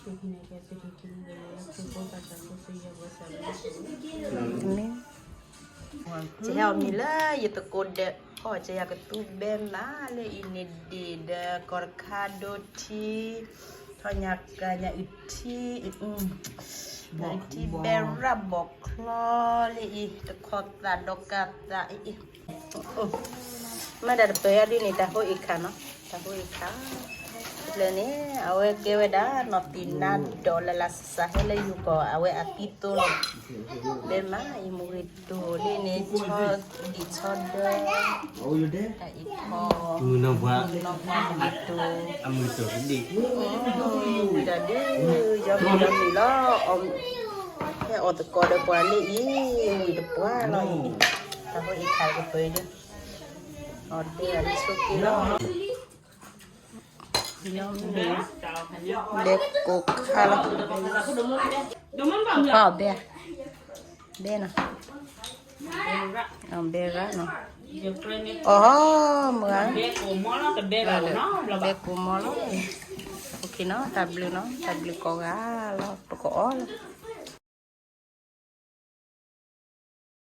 မ့ၢ် ယဟဲအီၣ်မ့ၤလၢယသကိးဒီး အီၣ်ကယၤကသူဘဲမးလၢအံၤန့ၣ်ဒံးဒီး ကီၢ်တခါဒိထံ ထီၣ်ညါကညါအုၣ်ထံ အုၣ်ထံဘဲရၣ်ဘီၣ်ချီလၢအံၤ တခီသးဒီးကးသးအံၤ မ့ၢ်ဒၣ်တပၢၤယၤဒ်န့ၣ် တၢ်ဟိအံၤခါနီၤ တၢ်ဟိအံၤခါ လၢန့ၣ် အဝဲကဲဝဲဒၣ် နီၢ်သံၣ်နါဒီးလၢလၢ်စးစးဟဲလၢယိၤကီၢ် အဝဲအသံသိလီၤ ဘဲမး ယမူဂ့ၤတိၢ်လၢန့ၣ် ဆီဒံၣ်ဆီဒၢ တၢ်အံၤခီ နီၢ်ပှၤ အမုၢ်တိၢ်ဒံး ဒ် ယီမုၢ်ယီမုၢ်လီၤ ဟဲအီၣ်သကိးဒီးပှၤလၢအံၤ ဝံၤတပှၢ်လီၤအံၤ တၢ်ဟိအံၤခါကပၢၤဒ် အီၣ်ဒဲအဆိက့လီၤ ဘဲကိးခါလီၤ အီၣ်ဘဲ ဘဲနီၤ အီၣ်ဘဲရၣ်နီၤ အီၣ် မုၢ်ဂၤ ဘဲကိးမီလီၤ OK နီၤ တၢ်ဘျုးနီၤ တၢ်ဘျုးကိးဂၤလီၤ ပကအီၣ်လီၤ